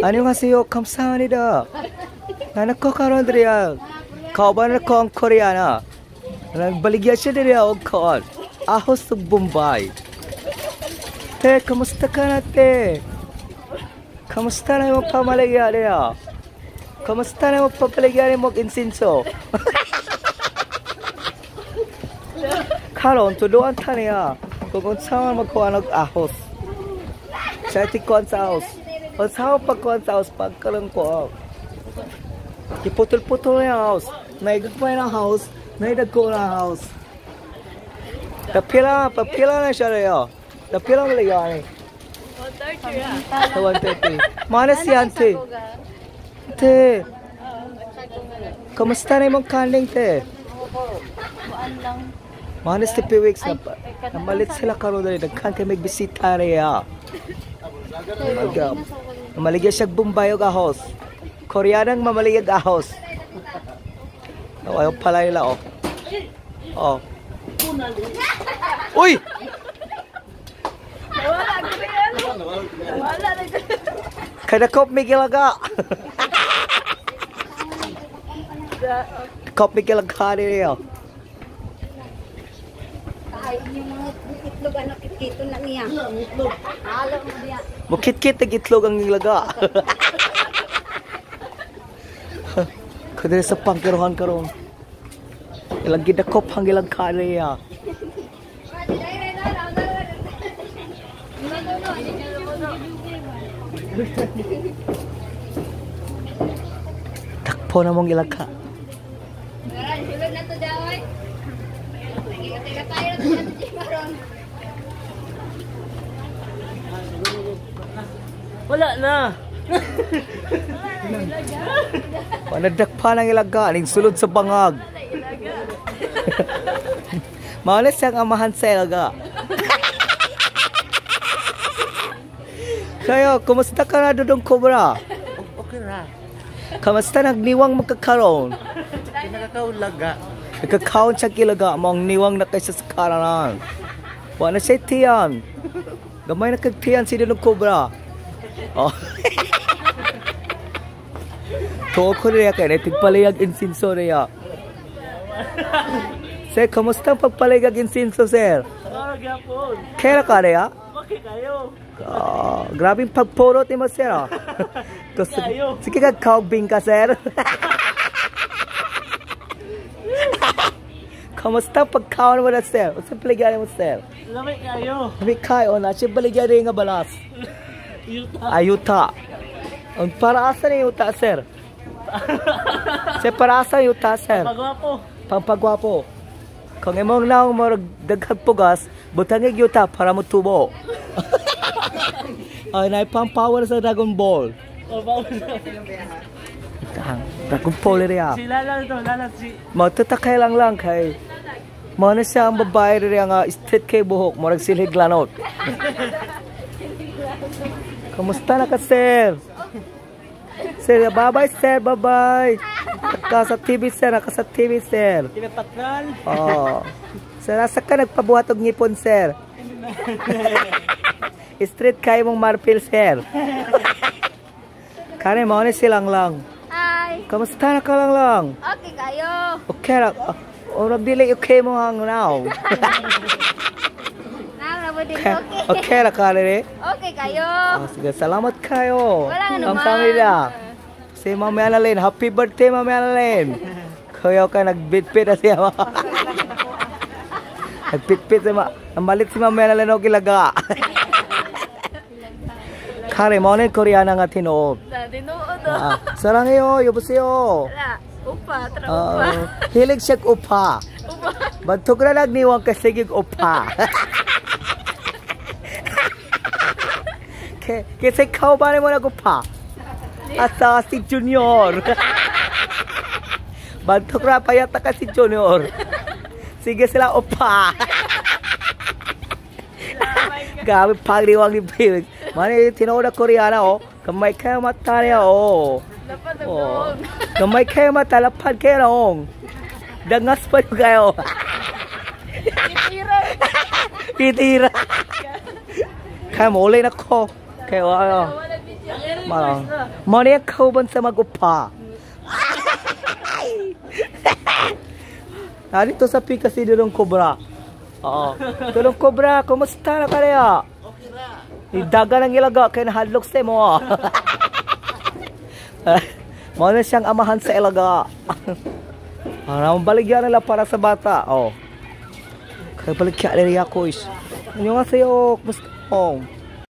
안녕하세요. 감사합니다. 나는 ko karon diriya. Kauban na ko ang Koreana. Nagbaligya siya diriya og koon. Ahos sa Bombay. Te, kamusta ka na, te? Kamusta na yung pamaligya niya? Kamusta na yung papaligya ni mo insinso? Karon, tuduan ta niya. Kung unsa man magkuha og ahos. Siya tikuan sa ahos. Unsa man pagkuhan sa ahos, pagkalang ko. Iputol-putol na yung house. Naigagmay na house. Naidagko na house. Tapila, papila na siya niya. Tapila mo lang yan. 1:30 ah. Mana si ante? Te. Kamusta na imong kaning, te? Mana si Piwix na namalit sila karon dali daghan kay magbisita niya. Namaligya siya Bombay og ahos. Koreanang mamaligag ahos. Oh, ayaw pala nila, oh. Oh. Uy! Kada kop may gilaga. Kop may gilaga niya. Ay, yung mga itlog, ano, kitkito na niya. Halo mo niya. Mukit-kit ang itlog ang gilaga. Kadiri sa pangkiruhan karon. Ilang gidakop ang ilang kaniya. Takpo na mong ilagka. Wala na. Panadakpa ng ilaga, ning sulod sa bangag. Mauna siyang amahan sa ilaga. Kayo, kumusta ka na, Dudong Cobra? Okay ra. Kamusta nagniwang magkakaroon? Nakakaulaga. Nagkakaon siya ilaga, mong niwang na kaysa sa karanan. Wala siya tiyan. Gamay na kagtiyan si Dudong Cobra. Oh. Tuo ko niya kaya nagpalayag insinso niya. Sir, kamusta ang pagpalayag insinso, sir? Gyapon. Kaya ka niya? Okay kayo. Oh, grabing pagpurot ni mo, sir. Oh. Sige ka, kaubing ka, sir. Kamusta ang pagkaon mo na, sir? Unsa paligyan mo, sir? Lamay kayo. Lamay kayo na. Siya baligyan rin nga balas. Yuta. Ayuta. Ang para asa ni yuta, sir? Sir, para asa yuta, sir? Pagwapo. Pampagwapo. Kung imong naong mo daghang pugas, butangig yuta para mo tubo. Ay, naipampower sa Dragon Ball. Dragon Ball rin. Si Lala ito, Lala si... Matatakay lang lang kay... Mana siya ang babae rin nga straight kay buhok, murag silhig lanot. Kamusta na ka, sir? Sir, bye-bye, sir, bye-bye. Naka sa TV, sir, naka sa TV, sir. TV Patral. Oh. Sir, asa ka nagpabuhat og ngipon, sir? Straight kayo mong marpil, sir. Kare, mao ni silang lang. Hi. Kamusta na ka lang lang? Okay kayo. Okay ra. Orag dili okay mo hang now. Okay. Okay ra ka rin. Okay kayo. Oh, sige, salamat kayo. Wala naman. Kamsahamnida. Si Ma'am Annalyn, happy birthday, Ma'am Annalyn. Kuya ka nagbitbit na siya. Nagbitbit si Ma. Namalit si Ma'am Annalyn og ilaga. Kare mo ni Koreana nga tinuod. Tinuod. 사랑해요, 여보세요. Upa, tra upa. Hilig siya upa. Upa. Bantog na nagniwang kasi upa. Kasi kauban mo nag-upa. Asa si Junior. Bantog na payata ka si Junior. Sige sila upa. Grabe pagniwang ni Felix. Mani tinuod na Koreana oh. Kamay kayo mata niya oh. Oh. Kamay kayo mata lapad kayo noong. Dangas pa yun kayo. Titira. Titira. Kaya mo ulay na ko. Kay ano. Mao. Mao ni kauban sa magupa. Narito sa pika si Dudong Cobra. Oo. Dudong Cobra, kumusta na kaya? Okay ra. Idaga ng ilaga kay nahadlok sa mo. Mao na siyang amahan sa ilaga. Para mabaligyan nila para sa bata. Oh. Kaya baligyan nila ako is. Ano nga sa'yo? Kumusta? Oh.